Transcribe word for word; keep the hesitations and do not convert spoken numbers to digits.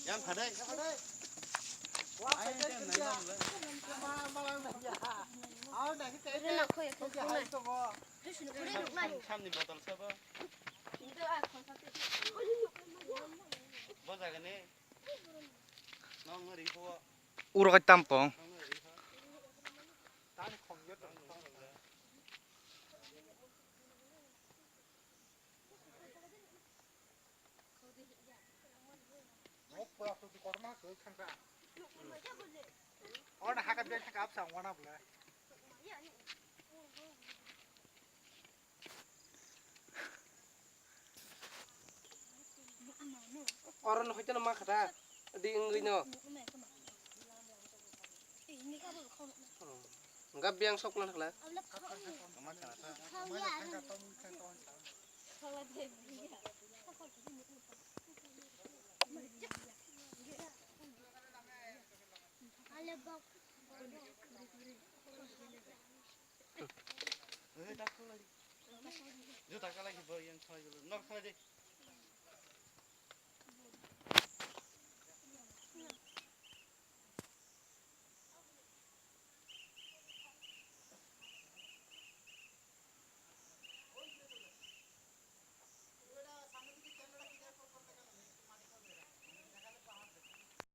Yang phadai. Samni botol sabo. Bo jaga ni. Nong ri pho. Uro kai tampong. Nong ri pho. Oro no hoiteno ma khata. Di wngwi no. Enggak biang sok na khla. Juta kalai bo yang salai dulu. Nok salai di.